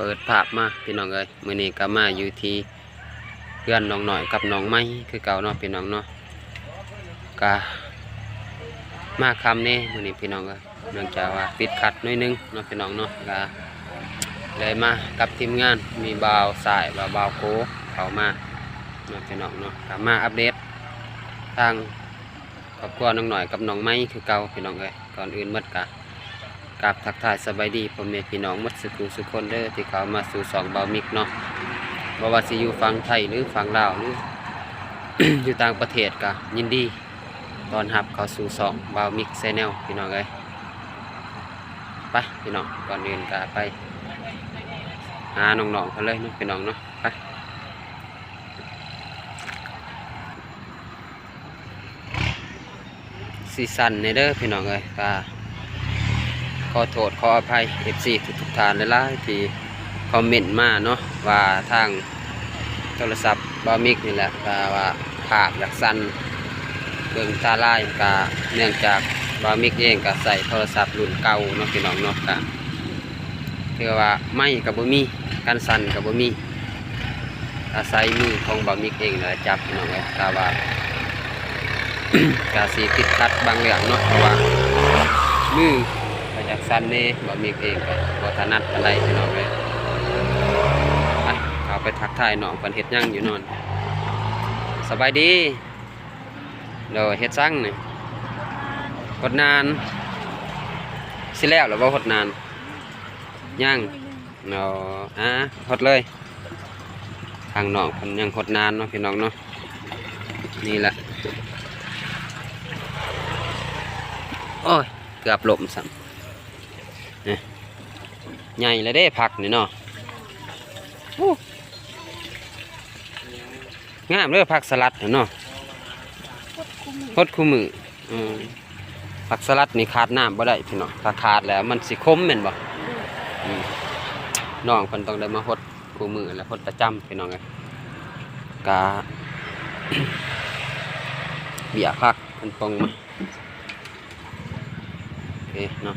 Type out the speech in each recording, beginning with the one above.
ເປີດພາບມາພີ່ນ້ອງເອີຍ, ມື້ນີ້ກໍມາຢູ່ທີ່ເຮືອນນ້ອງນ້ອຍກັບນ້ອງໃໝ່ຄືເກົ່າເນາະພີ່ນ້ອງເນາະ. ກະມາຄ່ຳແດ່ມື້ນີ້ພີ່ນ້ອງເອີຍ, ເນື່ອງຈາກວ່າຕິດຂັດໜ້ອຍໜຶ່ງເນາະພີ່ນ້ອງເນາະ. ກະເລີຍມາກັບທີມງານ, ມີບ່າວຊາຍ ແລະ ບ່າວໂກເຂົ້າມາເນາະພີ່ນ້ອງເນາະ. ກະມາອັບເດດທາງຄອບຄົວນ້ອງນ້ອຍກັບນ້ອງໃໝ່ຄືເກົ່າພີ່ນ້ອງເອີຍ. ກ່ອນອື່ນໝົດກະ ກາບທັກທາຍສະບາຍດີພໍ່ແມ່ພີ່ນ້ອງໝົດສູ່ຜູ້ສູ່ຄົນເດີ ທີ່ເຂົ້າມາສູ່ຊ່ອງບ່າວມິກເນາະ. ບໍ່ວ່າຊິຢູ່ຝັ່ງໄທ ຫຼື ຝັ່ງລາວ ຫຼື ຢູ່ຕ່າງປະເທດ ກະຍິນດີຕ້ອນຮັບເຂົ້າສູ່ຊ່ອງບ່າວມິກແຊນແນວພີ່ນ້ອງເອີຍ. ໄປພີ່ນ້ອງ, ກ່ອນອື່ນກະໄປຫານ້ອງໆເພິ່ນເລີຍເນາະພີ່ນ້ອງເນາະ. ໄປ. ຊິສັ່ນແດ່ເດີພີ່ນ້ອງເອີຍ. ກໍຂໍໂທດຂໍອະໄພເອັຟຊີທຸກໆທ່ານຫຼາຍໆ ທີ່ຄອມເມັນມາເນາະ ວ່າທາງໂທລະສັບບ່າວມິກນີ້ແຫຼະ ວ່າ ວ່າພາບຢາກສັ່ນ ເບິ່ງຕາລາຍ. ກະເນື່ອງຈາກບ່າວມິກເອງກະໃຊ້ໂທລະສັບລຸ້ນເກົ່າເນາະພີ່ນ້ອງເນາະ. ກະ ຖືວ່າໄມ້ກໍບໍ່ມີ, ກັນສັ່ນກໍບໍ່ມີ, ອາໄສມືຂອງບ່າວມິກເອງແຫຼະຈັບພີ່ນ້ອງເອີຍ. ຖ້າວ່າ ກະຊິຕິດຂັດບາງເລື່ອງເນາະ ເພາະວ່າມືກໍຢາກສັ່ນແດ່, ບ່າວມິກເອງກໍບໍ່ຖະໜັດປານໃດພີ່ນ້ອງເອີຍ. ໄປ ເຂົ້າໄປທັກທາຍນ້ອງເພິ່ນເຮັດຫຍັງຢູ່ນອນ. ສະບາຍດີ. ໂດຍ ເຮັດສັງນີ້? ຫົດນານ. ຊິແລ້ວແລ້ວບໍ່ຫົດນານ? ຍັງ. ເນາະ ອາ ຫົດເລີຍ. ທາງນ້ອງເພິ່ນຍັງຫົດນານເນາະພີ່ນ້ອງເນາະ. ນີ້ແຫຼະ ໂອ້ຍ ເກືອບລົ້ມຊ້ຳ. ນີ້ ໃຫຍ່ແລ້ວເດ້ຜັກນີ້ເນາະ. ໂອ້ ງາມເດີຜັກສະຫຼັດຫັ້ນເນາະ. ຫົດຄູ່ມື້. ອືມ ຜັກສະຫຼັດນີ້ຂາດນ້ຳບໍ່ໄດ້ພີ່ນ້ອງ, ຖ້າຂາດແລ້ວມັນຊິຂົມແມ່ນບໍ່? ອືມ ນ້ອງເພິ່ນຕ້ອງໄດ້ມາຫົດຄູ່ມື້ ແລະ ຫົດປະຈຳພີ່ນ້ອງເອີຍ. ກະ ເບ້ຍຜັກເພິ່ນປົງມາ. ໂອເຄເນາະ.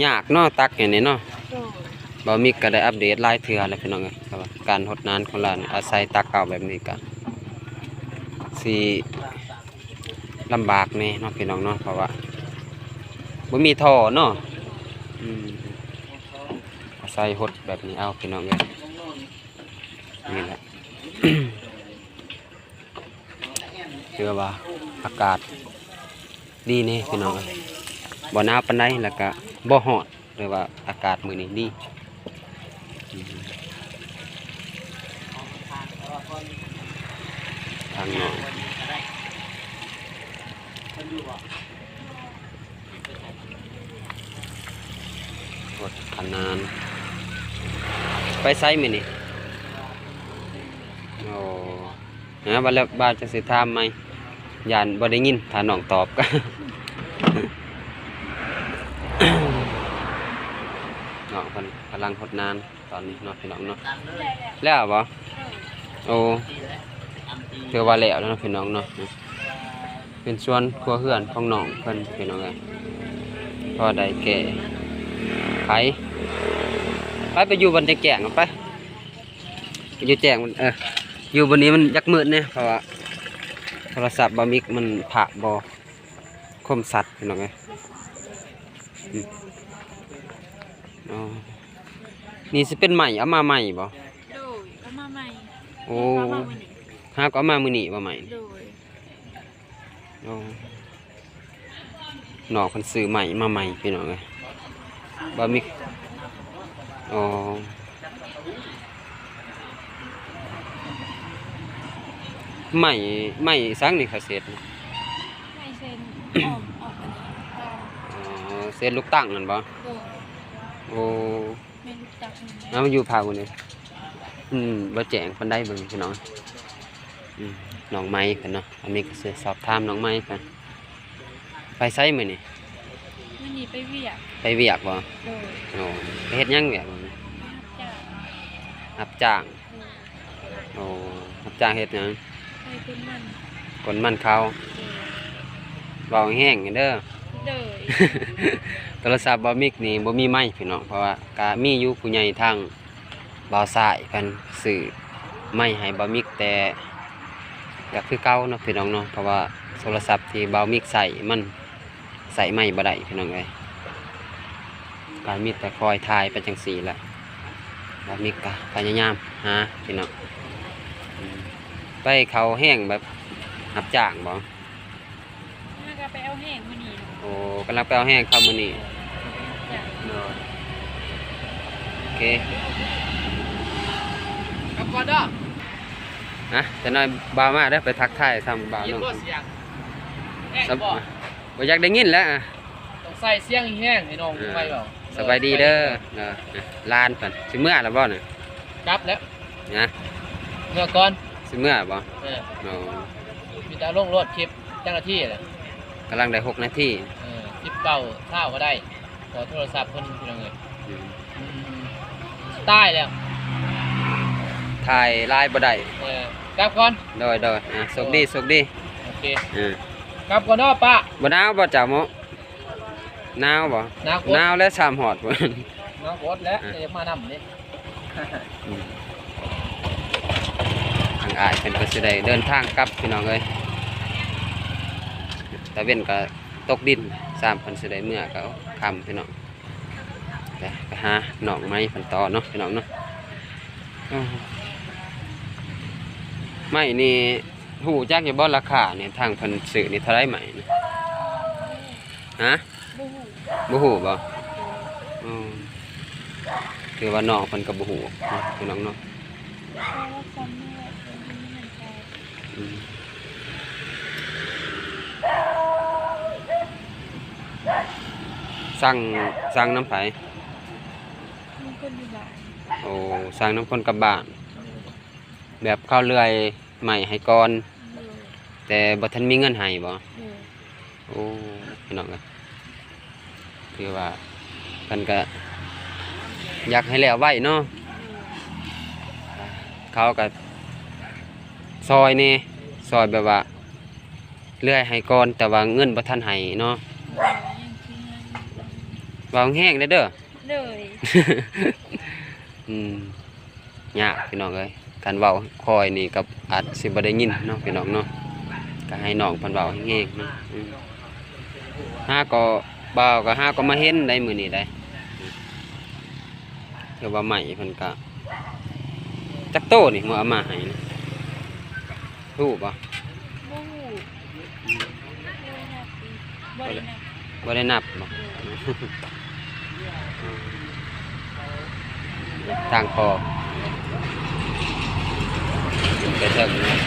ຍາກເນາະ ຕັກໃຫ້ນີ້ເນາະ. ໂດຍ ບ່າວມິກກໍໄດ້ອັບເດດຫຼາຍເທື່ອແລ້ວພີ່ນ້ອງເອີຍ, ແຕ່ວ່າການຫົດນານຂອງລາວນີ້ ອາໄສຕັກເອົາແບບນີ້ກໍຊິ ລຳບາກແດ່ເນາະພີ່ນ້ອງເນາະ, ເພາະວ່າບໍ່ມີທໍ່ເນາະ. ອືມ ອາໄສຫົດແບບນີ້ເອົາພີ່ນ້ອງເອີຍ. ນີ້ແຫຼະ ຖືວ່າອາກາດດີແດ່ພີ່ນ້ອງເອີຍ, ບໍ່ໜາວປານໃດ ແລ້ວກະບໍ່ຮ້ອນ. ແຕ່ວ່າອາກາດມື້ນີ້ດີ. ອືມ ທາງນ້ອງ ໂຄດຂະໜານ. ໄປໃສມື້ນີ້? ໂອ້ ນະ ວ່າແລ້ວ ວ່າຈະຊິຖາມໃໝ່ ຢ້ານບໍ່ໄດ້ຍິນ ຖ້ານ້ອງຕອບກະ ນ້ອງເພິ່ນກຳລັງຫົດນານຕອນນີ້ເນາະ ພີ່ນ້ອງເນາະ. ແລ້ວບໍ່? ໂອ້ ຖືວ່າແລ້ວແລ້ວເນາະ ພີ່ນ້ອງເນາະ. ເປັນສວນຄົວເຮືອນຂອງນ້ອງເພິ່ນ ພີ່ນ້ອງເອີຍ, ພໍໄດ້ແກ້ໄຂ. ໄປ ໄປຢູ່ບ່ອນແຈ້ງໆ ໄປ. ຢູ່ແຈ້ງ ເອີ ຢູ່ບ່ອນນີ້ມັນຢາກມືດແດ່ ເພາະວ່າໂທລະສັບບ່າວມິກມັນພາບບໍ່ຄົມຊັດ ພີ່ນ້ອງເອີຍ. ອືມ ອໍ ນີ້ຊິເປັນໄມ້ເອົາມາໃໝ່ບໍ່? ໂດຍ ເອົາມາໃໝ່. ໂອ້ ເອົາມາມື້ນີ້ ຫາກໍເອົາມາມື້ນີ້ບໍ່ໄມ້? ໂດຍ. ໂອ້ ນ້ອງເພິ່ນຊື້ໄມ້ມາໃໝ່ ພີ່ນ້ອງເອີຍ. ບ່າວມິກ ອໍ ໄມ້ ໄມ້ສັງນີ້ເຂົາເຊັດ? ໄມ້ເຊັດ ອ້ອມ ອ້ອມອັນນີ້ ອໍ ເຊັດລູກຕັ້ງນັ້ນບໍ່? ໂດຍ. ໂອ້ ແມ່ນລູກຕັກ. ເອົາ ມັນຢູ່ພາກພຸ້ນເດ້. ອືມ ບໍ່ແຈ້ງປານໃດເບິ່ງພີ່ນ້ອງ. ອືມ ນ້ອງໃໝ່ເພິ່ນເນາະ, ອັນນີ້ກໍຊິສອບຖາມນ້ອງໃໝ່ເພິ່ນ. ໄປໃສມື້ນີ້? ມື້ນີ້ໄປວຽກ. ໄປວຽກບໍ່? ໂດຍ. ໂອ້ ໄປເຮັດຫຍັງວຽກ? ໄປຮັບຈ້າງ. ຮັບຈ້າງ. ໂດຍ. ໂອ້ ຮັບຈ້າງເຮັດຫຍັງ? ໃສ່ກົນມັນ. ກົນມັນເຂົາ. ໂດຍ. ເວົ້າແຮງໆເດີ. ໂດຍ. ໂທລະສັບບ່າວມິກນີ້ບໍ່ມີໄມພີ່ນ້ອງ, ເພາະວ່າກະມີຢູ່ຜູ້ໃຫຍ່ທາງບ່າວຊາຍເພິ່ນຊື້ໄມໃຫ້ບ່າວມິກ, ແຕ່ກະຄືເກົ່າເນາະພີ່ນ້ອງເນາະ, ເພາະວ່າໂທລະສັບທີ່ບ່າວມິກໃຊ້ມັນ ໃຊ້ໄມບໍ່ໄດ້ພີ່ນ້ອງເອີຍ. ກະມີແຕ່ຄອຍຖ່າຍໄປຈັ່ງຊີ້ແຫຼະ, ບ່າວມິກກະພະຍາຍາມຫາພີ່ນ້ອງ. ອືມ ໄປເຂົ້າແຮງແບບຮັບຈ້າງບໍ່? ຫາກະໄປເອົາແຮງມື້ນີ້. ໂອ້ ກຳລັງໄປເອົາແຮງເຂົ້າມື້ນີ້. ໂດຍ. ໂອເຄ ກັບກ່ອນເດີ. ນະ ຈັກໜ້ອຍບ່າວມາເດີ, ໄປທັກທາຍທາງບ່າວເນາະ. ບໍ່ຢາກໄດ້ຍິນແຫຼະ. ຕ້ອງໃສ່ສຽງແຮງໃຫ້ນ້ອງໄວເວົ້າ. ສະບາຍດີເດີ. ເອີ ຫຼານເພິ່ນຊິເມືອແລ້ວບໍ່ນະ? ກັບແລ້ວນະ. ເມືອກ່ອນ. ຊິເມືອບໍ່? ເອີ. ໂອ້ ມີແຕ່ລົງໂລດຄລິບຈັກນາທີແຫຼະ? ກຳລັງໄດ້ຫົກນາທີ. ເອີ ສິບເກົ້າ ຊາວກະໄດ້. ຂໍໂທລະສັບເພິ່ນພີ່ນ້ອງເອີຍ. ອືມ ອືມ ຕາຍແລ້ວ ຖ່າຍຫຼາຍບໍ່ໄດ້. ເອີ ກັບກ່ອນ. ໂດຍ ໂດຍ. ອ່າ ໂຊກດີ ໂຊກດີ. ໂອເຄ. ອ່າ ກັບກ່ອນເນາະປ້າ. ບໍ່ໜາວບໍ່ເຈົ້າໂມ? ໜາວບໍ່? ໜາວ ໜາວແລ້ວຊ້ຳຮອດພຸ້ນ. ໜາວໂພດແລ້ວ. ອ່າ ຢາກມານຳເດ້. ອືມ ທາງອ້າຍເພິ່ນກະຊິໄດ້ເດີນທາງກັບພີ່ນ້ອງເອີຍ. ຕາເວັນກະຕົກດິນຊ້ຳ, ເພິ່ນຊິໄດ້ເມືອກະຄ່ຳພີ່ນ້ອງ. ໄປ ໄປຫານ້ອງໄມເພິ່ນຕໍ່ເນາະພີ່ນ້ອງເນາະ. ເອີ ໄມນີ້ຮູ້ຈັກຢູ່ບໍ່ລາຄານີ້? ທາງເພິ່ນຊື້ນີ້ເທົ່າໃດໄມນີ້? ຮະ? ບໍ່ຮູ້. ບໍ່ຮູ້ບໍ່? ໂດຍ. ອືມ ຖືວ່ານ້ອງເພິ່ນກະບໍ່ຮູ້ເນາະພີ່ນ້ອງເນາະ. ເພາະວ່າຊັ້ນນີ້ແຫຼະ ເພິ່ນບໍ່ມີເງິນຈ່າຍ. ອືມ ສັ່ງ ສັ່ງນຳໃຜ? ນຳຄົນຢູ່ບ້ານ. ໂອ້ ສັ່ງນຳຄົນກັບບ້ານ. ໂດຍ. ແບບເຂົາເລື່ອຍໄມ້ໃຫ້ກ່ອນ. ໂດຍ. ແຕ່ບໍ່ທັນມີເງິນໃຫ້ບໍ່? ໂດຍ. ໂອ້ ພີ່ນ້ອງເອີຍ ຄືວ່າເພິ່ນກະຢາກໃຫ້ແລ້ວໄວເນາະ. ໂດຍ. ເຂົາກະຊ່ອຍແດ່ ຊ່ອຍແບບວ່າເລື່ອຍໃຫ້ກ່ອນ ແຕ່ວ່າເງິນບໍ່ທັນໃຫ້ເນາະ. ໂດຍ. ເວົ້າແຮງໆແດ່ເດີ. ໂດຍ. ອືມ ຍາກພີ່ນ້ອງເອີຍ, ຄັນເວົ້າຄ່ອຍນີ້ກໍອາດຊິບໍ່ໄດ້ຍິນເນາະພີ່ນ້ອງເນາະ, ກໍໃຫ້ນ້ອງເພິ່ນເວົ້າແຮງໆເນາະ. ອືມ ຫາກໍ ບ່າວກໍຫາກໍມາເຫັນໄດ໋ມື້ນີ້ໄດ໋. ອືມ ຖືວ່າໄມ້ເພິ່ນກໍ ຈັກໂຕນີ້ ເມື່ອເອົາມາໃຫ້ນະ? ຮູ້ບໍ່? ບໍ່ຮູ້. ອືມ ບໍ່ໄດ້ນັບອີກ ບໍ່ໄດ້ນັບ. ບໍ່ໄດ້ນັບບໍ່? ໂດຍ. ທາງພໍຂຶ້ນໄປເທິງເນາະ.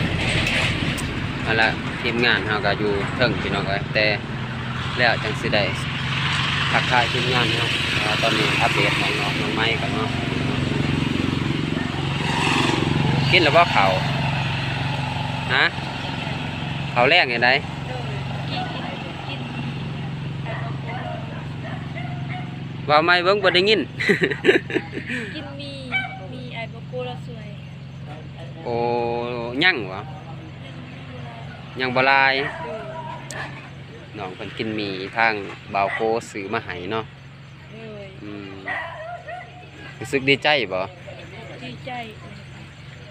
ເອົາລະ ທີມງານເຮົາກໍຢູ່ເທິງພີ່ນ້ອງເອີຍ, ແຕ່ແລ້ວຈັ່ງຊິໄດ້ທັກທາຍທີມງານເຮົາ. ເພາະວ່າຕອນນີ້ອັບເດດນ້ອງໆ ນ້ອງໃໝ່ກ່ອນເນາະ. ກິນແລ້ວບໍ່ເຂົ້າ? ຮະ? ເຂົ້າແລງຈັ່ງໃດ? ໂດຍ ກິນ ກິນ ກິນ ເວົ້າໃໝ່ເບິ່ງ ບໍ່ໄດ້ຍິນ. ກິນໝີ່ ໝີ່ອ້າຍບໍ່ໂກລາຊ່ວຍ. ໂອ້ ຍັງຫວາ? ຍັງບໍ່ຫຼາຍ. ໂດຍ. ນ້ອງເພິ່ນກິນໝີ່ທາງບ່າວໂກຊື້ມາໃຫ້ເນາະ. ໂດຍ. ອືມ ຮູ້ສຶກດີໃຈບໍ່? ດີໃຈ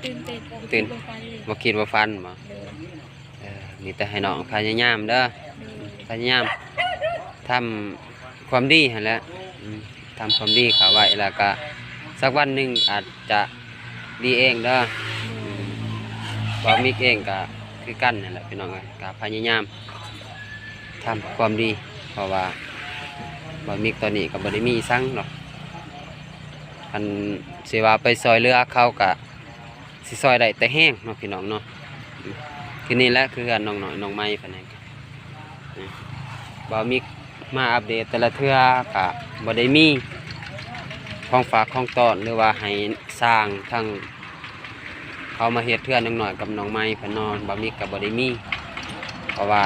ຕື່ນເຕັ້ນ ຕື່ນ ບໍ່ຄິດບໍ່ຝັນເລີຍ ບໍ່ຄິດບໍ່ຝັນບໍ່? ໂດຍ. ເອີ ມີແຕ່ໃຫ້ນ້ອງພະຍາຍາມເດີ. ໂດຍ. ພະຍາຍາມທຳຄວາມດີຫັ້ນແຫຼະ. ອືມ ທຳຄວາມດີເຂົ້າໄວ້ ແລ້ວກະສັກວັນໜຶ່ງອາດຈະດີເອງເດີ. ໂດຍ. ອືມ ບ່າວມິກເອງກະຄືກັນຫັ້ນແຫຼະພີ່ນ້ອງເອີຍ, ກະພະຍາຍາມທຳຄວາມດີ ເພາະວ່າບ່າວມິກຕອນນີ້ກະບໍ່ໄດ້ມີອີ່ສັງດອກ. ຄັນຊິວ່າໄປຊ່ອຍເຫຼືອເຂົາກະ ຊິຊ່ອຍໄດ້ແຕ່ແຮງເນາະພີ່ນ້ອງເນາະ. ຄືນີ້ແຫຼະ ຄືເຮືອນນ້ອງນ້ອຍນ້ອງໃໝ່ເພິ່ນນັ້ນ. ບ່າວມິກມາອັບເດດແຕ່ລະເທື່ອກະບໍ່ໄດ້ມີຂອງຝາກຂອງຕ້ອນ ຫຼືວ່າໃຫ້ສ້າງທາງເຂົາມາເຮັດເຮືອນນ້ອງນ້ອຍກັບນ້ອງໃໝ່ເພິ່ນເນາະ. ບ່າວມິກກະບໍ່ໄດ້ມີ ເພາະວ່າ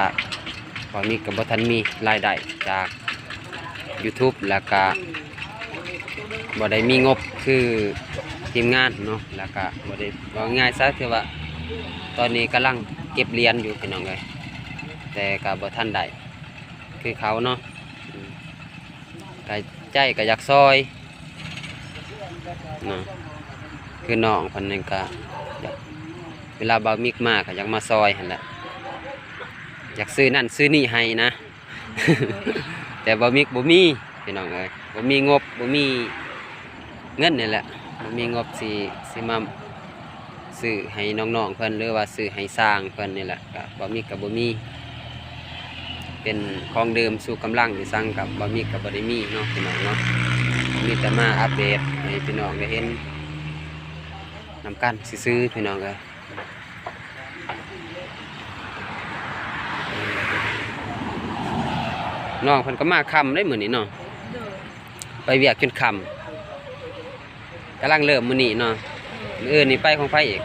ບ່າວມິກກະບໍ່ທັນມີລາຍໄດ້ຈາກຢູທູບ ແລ້ວກະ ບໍ່ໄດ້ມີງົບຄືທີມງານເນາະ ແລ້ວກະບໍ່ໄດ້ ເວົ້າງ່າຍຊະ ຖືວ່າຕອນນີ້ກຳລັງເກັບຫຼຽນຢູ່ພີ່ນ້ອງເອີຍ ແຕ່ກະບໍ່ທັນໄດ້ຄືເຂົາເນາະ ອືມ ກະໃຈກະຢາກຊ່ອຍເນາະ ຄືນ້ອງເພິ່ນນີ້ກະຢາກ ເວລາບ່າວມິກມາກະຢາກມາຊ່ອຍຫັ້ນແຫຼະ ຢາກຊື້ນັ້ນຊື້ນີ້ໃຫ້ນະ. ແຕ່ບ່າວມິກບໍ່ມີພີ່ນ້ອງເອີຍ ບໍ່ມີງົບ ບໍ່ມີເງິນນີ້ແຫຼະ ບໍ່ມີງົບຊິ ຊິມາຊື້ໃຫ້ນ້ອງໆເພິ່ນ ຫຼືວ່າຊື້ໃຫ້ຊ່າງເພິ່ນນີ້ແຫຼະ ກະບ່າວມິກກະບໍ່ມີ ເປັນຂອງດື່ມຊູກຳລັງອີ່ສັງ ກະບ່າວມິກກະບໍ່ໄດ້ມີເນາະພີ່ນ້ອງເນາະ ມີແຕ່ມາອັບເດດໃຫ້ພີ່ນ້ອງໄດ້ເຫັນນຳກັນຊື່ໆ ພີ່ນ້ອງເອີຍ. ນ້ອງເພິ່ນກໍມາຄ່ຳເດ້ມື້ນີ້ເນາະ ໂດຍ ໄປວຽກຈົນຄ່ຳ ກຳລັງເລີ່ມມື້ນີ້ເນາະ ໂດຍ ມື້ອື່ນນີ້ໄປຂອງໃຜອີກ?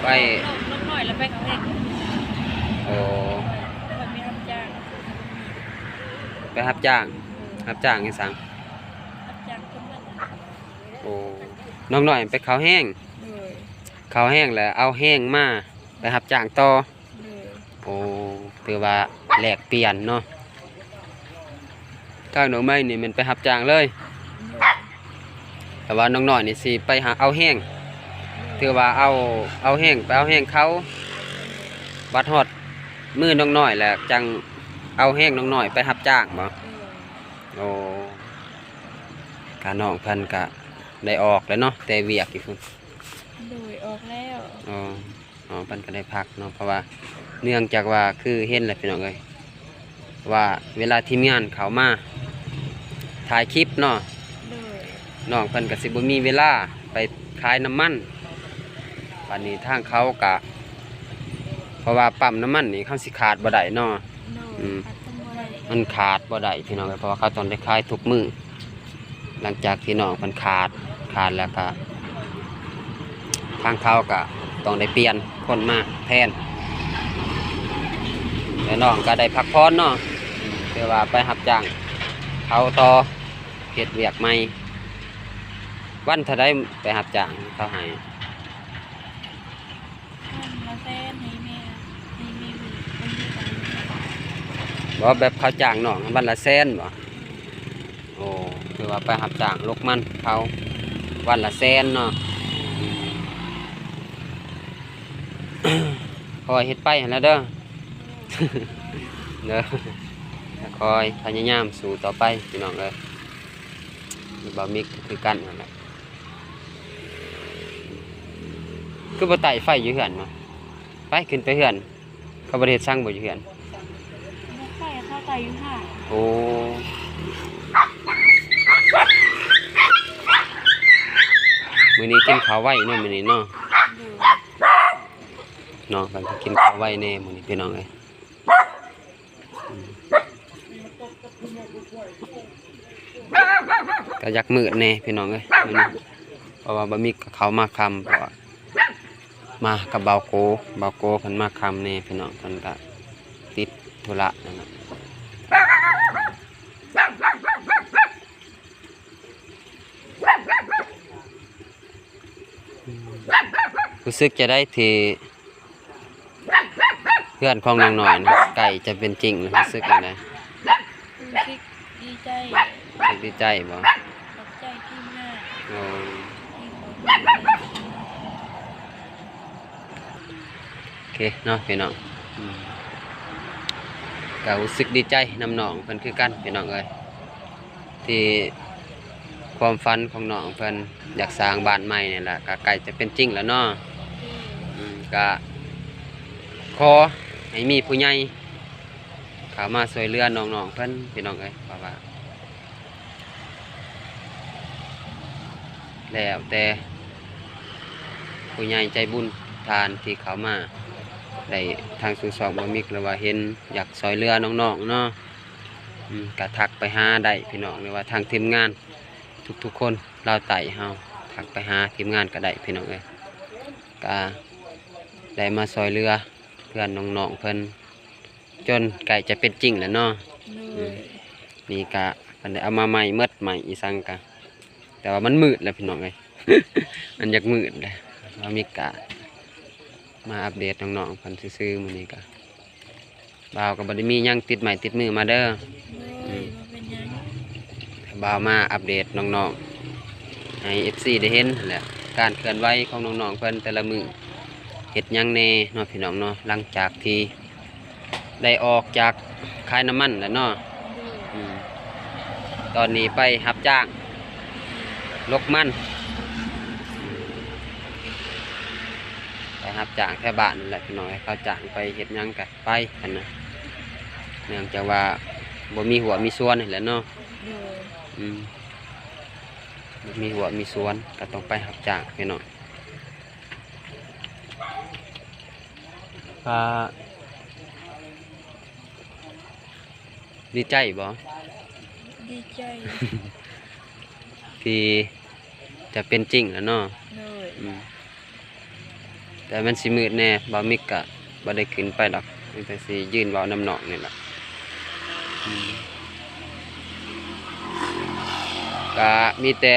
ໄປ ນ້ອງນ້ອຍແລ້ວໄປເຂົາແຮງ ໂອ້ ໄປຮັບຈ້າງ ໄປຮັບຈ້າງ ໂດຍ ຮັບຈ້າງອີ່ສັງ? ຮັບຈ້າງຄົນງານ ໂອ້ ນ້ອງນ້ອຍໄປເຂົາແຮງ ໂດຍ ເຂົາແຮງແລ້ວເອົາແຮງມາໄປຮັບຈ້າງຕໍ່ ໂດຍ ໂອ້ ຖືວ່າແລກປ່ຽນເນາະ ທາງນ້ອງໃໝ່ນີ້ແມ່ນໄປຮັບຈ້າງເລີຍ ໂດຍ ແຕ່ວ່ານ້ອງນ້ອຍນີ້ຊິໄປຫາເອົາແຮງ ໂດຍ ຖືວ່າເອົາ ເອົາແຮງ ໄປເອົາແຮງເຂົາ ບັດຮອດມື້ນ້ອງນ້ອຍແລ້ວຈັ່ງເອົາແຮງນ້ອງນ້ອຍໄປຮັບຈ້າງບໍ? ໂດຍ ໂອ້ ກະນ້ອງເພິ່ນກະໄດ້ອອກແລ້ວເນາະ ແຕ່ວຽກຢູ່ພຸ້ນ ໂດຍ ອອກແລ້ວ ອໍ ອໍ ເພິ່ນກໍໄດ້ພັກເນາະ ເພາະວ່າເນື່ອງຈາກວ່າ ຄືເຫັນແຫຼະພີ່ນ້ອງເອີຍ ວ່າເວລາທີມງານເຂົາມາຖ່າຍຄລິບເນາະ ໂດຍ ນ້ອງເພິ່ນກໍຊິບໍ່ມີເວລາໄປຂາຍນ້ຳມັນ ບາດນີ້ທາງເຂົາກະ ເພາະວ່າປ້ຳນ້ຳມັນນີ້ເຂົາຊິຂາດບໍ່ໄດ້ເນາະ ໂດຍ ອືມ ຂາດກັນບໍ່ໄດ້ ມັນຂາດບໍ່ໄດ້ພີ່ນ້ອງເອີຍ ເພາະວ່າເຂົາຕ້ອງໄດ້ຂາຍທຸກມື້ ຫຼັງຈາກທີ່ນ້ອງເພິ່ນຂາດ ຂາດແລ້ວກະ ທາງເຂົາກະຕ້ອງໄດ້ປ່ຽນຄົນມາແທນ ແລະ ນ້ອງກະໄດ້ພັກຜ່ອນເນາະ ອືມ ຖືວ່າໄປຮັບຈ້າງເຂົາຕໍ່ ເຮັດວຽກໃໝ່ ວັນເທົ່າໃດໄປຮັບຈ້າງເຂົາໃຫ້? ວັນລະແສນ ໃຫ້ແມ່ ໃຫ້ແມ່ເບິ່ງ ເບິ່ງຢູ່ໃສ ບໍ່ ແບບເຂົາຈ້າງນ້ອງວັນລະແສນບໍ? ໂອ້ ຖືວ່າໄປຮັບຈ້າງລົກມັນເຂົາ ວັນລະແສນເນາະ ຄ່ອຍເຮັດໄປຫັ້ນແຫຼະເດີ ເດີ ຄ່ອຍພະຍາຍາມສູ້ຕໍ່ໄປພີ່ນ້ອງເອີຍ ບ່າວມິກກໍຄືກັນຫັ້ນແຫຼະ ຄືບໍ່ໄຕ້ໄຟຢູ່ເຮືອນມາ ໄປ ຂຶ້ນໄປເຮືອນ ເຂົາບໍ່ໄດ້ເຮັດສັງບໍ່ຢູ່ເຮືອນ? ບໍ່ໄປ ເຂົາໄປຢູ່ຫ້າງ ໂອ້ ມື້ນີ້ກິນເຂົ້າໄວເນາະ ມື້ນີ້ເນາະ ໂດຍ ເນາະ ເພິ່ນກໍກິນເຂົ້າໄວແດ່ມື້ນີ້ພີ່ນ້ອງເອີຍ ອືມ ກໍຢາກມືດແດ່ພີ່ນ້ອງເອີຍ ມື້ນີ້ ເພາະວ່າບ່າວມິກກໍເຂົ້າມາຄ່ຳ ເພາະວ່າມາກັບບ່າວໂກ ບ່າວໂກເພິ່ນມາຄ່ຳແດ່ພີ່ນ້ອງ ເພິ່ນກໍຕິດທຸລະນັ້ນນະ ຮູ້ສຶກຈັ່ງໃດທີ່ເຮືອນຂອງນ້ອງນ້ອຍນີ້ໃກ້ຈະເປັນຈິງແລ້ວ ຮູ້ສຶກຈັ່ງໃດ? ຮູ້ສຶກດີໃຈ ຮູ້ສຶກດີໃຈບໍ? ຂອບໃຈທີມງານ ໂອ້ ທີ່ເຂົາ ໂອເຄເນາະພີ່ນ້ອງ ອືມ ກໍຮູ້ສຶກດີໃຈນຳນ້ອງເພິ່ນຄືກັນພີ່ນ້ອງເອີຍ ທີ່ຄວາມຝັນຂອງນ້ອງເພິ່ນຢາກສ້າງບ້ານໃໝ່ນີ້ແຫຼະ ກໍໃກ້ຈະເປັນຈິງແລ້ວເນາະ ອືມ ກໍຂໍໃຫ້ມີຜູ້ໃຫຍ່ເຂົ້າມາຊ່ວຍເຫຼືອນ້ອງໆເພິ່ນພີ່ນ້ອງເອີຍ ເພາະວ່າ ແລ້ວແຕ່ຜູ້ໃຫຍ່ໃຈບຸນທ່ານທີ່ເຂົ້າມາ ໄດ້ທາງສູ່ຊ່ອງບ່າວມິກ ຫຼືວ່າເຫັນຢາກຊ່ວຍເຫຼືອນ້ອງໆເນາະ ອືມ ກະທັກໄປຫາໄດ້ພີ່ນ້ອງ ຫຼືວ່າທາງທີມງານທຸກໆຄົນ ລາວໃຕ້ເຮົາ ທັກໄປຫາທີມງານກໍໄດ້ພີ່ນ້ອງເອີຍ ກະໄດ້ມາຊ່ວຍເຫຼືອເພື່ອນນ້ອງໆເພິ່ນ ຈົນໃກ້ຈະເປັນຈິງແລ້ວເນາະ ໂດຍ ອືມ ນີ້ກະ ໄດ້ເອົາມາໃໝ່ໝົດ ໃໝ່ອີ່ສັງກະ ແຕ່ວ່າມັນມືດແລ້ວພີ່ນ້ອງເອີຍ ມັນຢາກມືດແລ້ວ. ບ່າວມິກກະມາອັບເດດນ້ອງໆເພິ່ນຊື່ໆ ມື້ນີ້ກະ ບ່າວກໍບໍ່ໄດ້ມີຫຍັງຕິດໄມ້ຕິດມືມາເດີ. ໂດຍ ອືມ ບໍ່ເປັນຫຍັງ ບ່າວມາອັບເດດນ້ອງໆ ໃຫ້ເອັຟຊີໄດ້ເຫັນຫັ້ນແຫຼະ ການເຄື່ອນໄຫວຂອງນ້ອງໆເພິ່ນແຕ່ລະມື້ ເຮັດຫຍັງແດ່ເນາະພີ່ນ້ອງເນາະ. ຫຼັງຈາກທີ່ໄດ້ອອກຈາກຂາຍນ້ຳມັນແລ້ວເນາະ ໂດຍ ອືມ ຕອນນີ້ໄປຮັບຈ້າງ ອືມ ຫຼົກມັນ ອືມ ໄປຮັບຈ້າງແຖວບ້ານນັ້ນແຫຼະພີ່ນ້ອງເອີຍ ເຂົາຈ້າງໄປເຮັດຫຍັງກະໄປຫັ້ນນະ ເນື່ອງຈາກວ່າບໍ່ມີຮົ້ວມີສວນຫັ້ນແຫຼະເນາະ ໂດຍ ອືມ ບໍ່ມີຮົ້ວມີສວນກະຕ້ອງໄປຮັບຈ້າງພີ່ນ້ອງ. ກະດີໃຈບໍ່? ດີໃຈ ທີ່ຈະເປັນຈິງແລ້ວເນາະ ໂດຍ ອືມ ແຕ່ມັນຊິມືດແດ່ ບ່າວມິກກະບໍ່ໄດ້ຂຶ້ນໄປດອກ ມີແຕ່ຊິຢືນເວົ້ານຳນ້ອງນີ້ແຫຼະ ອືມ ກະມີແຕ່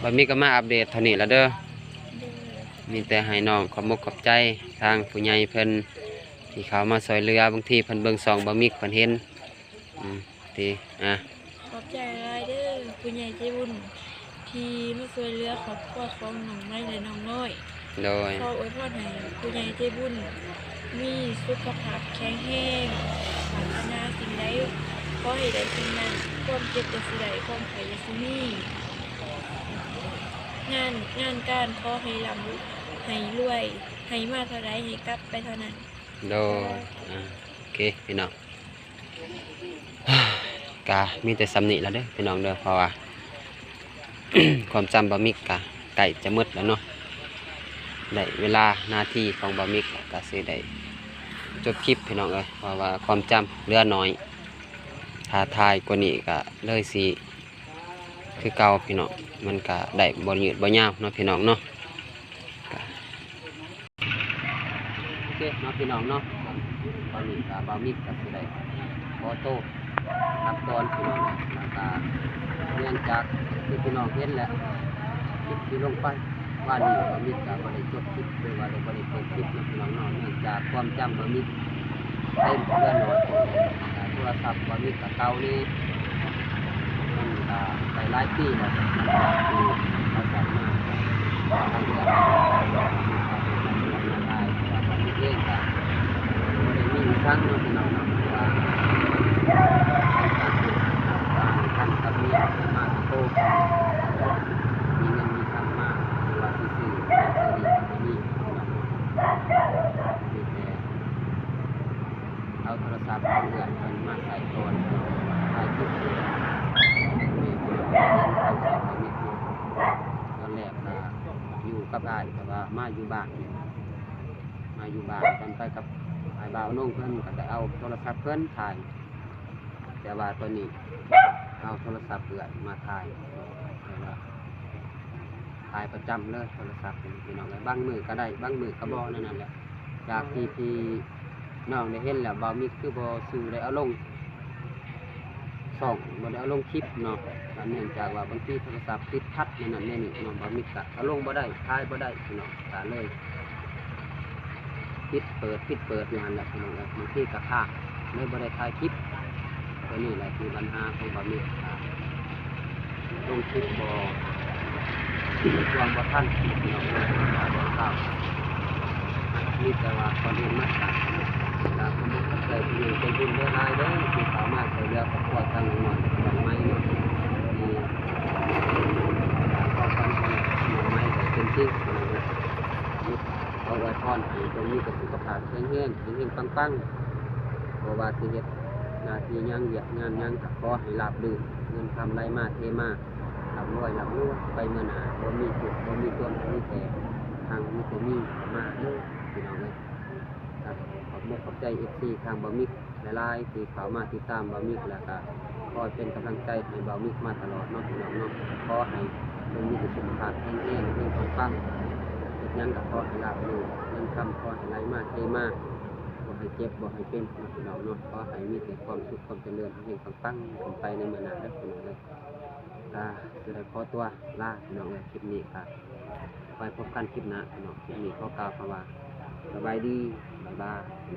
ບ່າວມິກກະມາອັບເດດເທົ່ານີ້ລະເດີ ໂດຍ ມີແຕ່ໃຫ້ນ້ອງຂອບມຸກຂອບໃຈທາງຜູ້ໃຫຍ່ເພິ່ນ ທີ່ເຂົ້າມາຊ່ວຍເຫຼືອ ບາງທີເພິ່ນເບິ່ງຊ່ອງບ່າວມິກເພິ່ນເຫັນ ອືມ ທີ່ ອາ ຂອບໃຈຫຼາຍເດີ ຜູ້ໃຫຍ່ໃຈບຸນ ທີ່ມາຊ່ວຍເຫຼືອຄອບຄົວຂອງນ້ອງໄມ້ ແລະ ນ້ອງນ້ອຍ ໂດຍ ຂໍອວຍພອນໃຫ້ຜູ້ໃຫຍ່ໃຈບຸນມີສຸຂະພາບແຂງແຮງ ປາດຖະໜາສິ່ງໃດຂໍໃຫ້ໄດ້ສິ່ງນັ້ນ ຄວາມເຈັບຢ່າຊິໄດ້ ຄວາມໄຂ້ຢ່າຊິມີ ງານ ງານການຂໍໃຫ້ລ່ຳໃຫ້ລວຍ ໃຫ້ມາເທົ່າໃດໃຫ້ກັບໄປເທົ່ານັ້ນ ໂດຍ ອາ ໂອເຄພີ່ນ້ອງ ກະມີແຕ່ສ່ຳນີ້ລະເດີພີ່ນ້ອງເດີ ເພາະວ່າຄວາມຈຳບ່າວມິກກະໃກ້ຈະໝົດແລ້ວເນາະ ໄດ້ເວລານາທີຂອງບ່າວມິກກະຊິໄດ້ຈົບຄລິບພີ່ນ້ອງເອີຍ ເພາະວ່າຄວາມຈຳເຫຼືອໜ້ອຍ ຖ້າຖ່າຍກວ່ານີ້ກະເລີຍຊິຄືເກົ່າພີ່ນ້ອງ ມັນກະໄດ້ບໍ່ຍືດບໍ່ຍາວເນາະພີ່ນ້ອງເນາະ ກະ ໂອເຄເນາະພີ່ນ້ອງເນາະ ຕອນນີ້ກະບ່າວມິກກະຊິໄດ້ຂໍໂຕກັບກ່ອນພີ່ນ້ອງ ແລ້ວກະເນື່ອງຈາກທີ່ພີ່ນ້ອງເຫັນແຫຼະ ຄລິບທີ່ລົງໄປວານນີ້ ບ່າວມິກກະບໍ່ໄດ້ຈົບຄລິບ ຫຼືວ່າບໍ່ໄດ້ເປີດຄລິບເນາະພີ່ນ້ອງເນາະ ເນື່ອງຈາກຄວາມຈຳບ່າວມິກ ເຕັມເຮືອນໂລດ ໂທລະສັບກໍມີກະເກົ່ານີ້ ມັນກະໄດ້ຫຼາຍປີແລ້ວ ທີ່ເຂົາໃຊ້ມາ ທາງເຮືອນ ເພາະວ່າເອງກະບໍ່ໄດ້ມີອີ່ຫຍັງເນາະ ພີ່ນ້ອງເນາະ ເພາະວ່າໃຊ້ການປູກ ການກັນກັບເມຍມາໂຕ ມີເງິນມີຄຳມາ ຫຼືວ່າຊິຊື້ນັ້ນຊື້ນີ້ກໍບໍ່ມີ ພີ່ນ້ອງເນາະ ມີແຕ່ ເອົາໂທລະສັບຂອງເອື້ອຍເພິ່ນມາໃຊ້ກ່ອນ ຖ່າຍຄລິບຢູ່ ແມ່ນເພິ່ນເຫັນເຂົາໃຊ້ທຳອິດຢູ່ ຕອນແລກກະຢູ່ກັບອ້າຍ ແຕ່ວ່າມາຢູ່ບ້ານ ມາຢູ່ບ້ານ ຕອນໄປກັບອ້າຍບ່າວນົງເພິ່ນກະໄດ້ເອົາໂທລະສັບເພິ່ນຖ່າຍ ແຕ່ວ່າຕອນນີ້ເອົາໂທລະສັບເອື້ອຍມາຖ່າຍ ແຕ່ວ່າຖ່າຍປະຈຳເລີຍໂທລະສັບນີ້ ພີ່ນ້ອງເອີຍ ບາງມື້ກະໄດ້ ບາງມື້ກະບໍ່ ແນວນັ້ນແຫຼະ ຈາກທີ່ພີ່ນ້ອງໄດ້ເຫັນແລ້ວ ບ່າວມິກຄືບໍ່ສູ່ໄດ້ເອົາລົງຊ່ອງ ບໍ່ໄດ້ເອົາລົງຄລິບເນາະ ກະເນື່ອງຈາກວ່າບາງທີໂທລະສັບຕິດຂັດແນວນັ້ນແນວນີ້ເນາະ ບ່າວມິກກະເອົາລົງບໍ່ໄດ້ ຖ່າຍບໍ່ໄດ້ ພີ່ນ້ອງ ກະເລີຍ ປິດເປີດ ປິດເປີດຢູ່ຫັ້ນແຫຼະ ພີ່ນ້ອງເອີຍ ບາງທີກະຄ້າງ ເລີຍບໍ່ໄດ້ຖ່າຍຄລິບ ໂຕນີ້ແຫຼະທີ່ບັນຫາຂອງບ່າວມິກ ອ່າ ລົງຄລິບບໍ່ ຊ່ວງບໍ່ທັນ ພີ່ນ້ອງເອີຍ ບໍ່ທັນ ມີແຕ່ວ່າກ່ອນອື່ນໝົດກະ ກະຂອບຄຸນຂອບໃຈຜູ້ໃຫຍ່ໃຈບຸນຫຼາຍໆເດີ ທີ່ເຂົ້າມາຊ່ວຍເຫຼືອຄອບຄົວທາງນ້ອງນ້ອຍ ນ້ອງໄມ້ເນາະ ທີ່ ອ່າ ຄວາມຝັນຂອງນ້ອງໄມ້ໄດ້ເປັນຈິງ ພີ່ນ້ອງເອີຍ ຂໍອວຍພອນໃຫ້ເພິ່ນມີແຕ່ສຸຂະພາບແຂງແຮງ ເຮັງໆ ປັງໆ ບໍ່ວ່າຊິເຮັດໜ້າທີ່ຫຍັງ ວຽກງານຫຍັງ ກະຂໍໃຫ້ລາບລື່ນ ເງິນຄຳໄຫຼມາເທມາ ລ່ຳລວຍ ລ່ຳລວຍໄປເມືອໜ້າ ບໍ່ມີທຸກ ບໍ່ມີຈົນ ມີແຕ່ຮັ່ງ ມີແຕ່ມີເຂົ້າມາເດີ ພີ່ນ້ອງເອີຍ ກະຂອບມຸກຂອບໃຈເອັຟຊີທາງບ່າວມິກ ຫຼາຍໆ ທີ່ເຂົ້າມາຕິດຕາມບ່າວມິກ ແລ້ວກະຄອຍເປັນກຳລັງໃຈໃຫ້ບ່າວມິກມາຕະຫຼອດເນາະ ພີ່ນ້ອງເນາະ ຂໍໃຫ້ເພິ່ນມີແຕ່ສຸຂະພາບແຂງແຮງ ເຮັງໆ ປັງໆ ເຮັດຫຍັງກະຂໍໃຫ້ລາບລື່ນ ເງິນຄຳຂໍໃຫ້ໄຫຼມາເທມາ ຂໍໃຫ້ ເຈັບບໍ່ໃຫ້ເປັນເນາະ ພີ່ນ້ອງເນາະ. ຂໍໃຫ້ມີແຕ່ຄວາມສຸກຄວາມຈະເລີນ ເຮັງໆ ປັງໆ ຂຶ້ນໄປໃນມື້ໜ້າເດີ ພີ່ນ້ອງເອີຍ. ກະຊິໄດ້ຂໍຕົວລາ ພີ່ນ້ອງເອີຍ. ຄລິບນີ້ກະໄວ້ພົບກັນຄລິບໜ້າ ພີ່ນ້ອງ. ຄລິບນີ້ຂໍກ່າວຄຳວ່າ ສະບາຍດີ ບາຍບາຍ.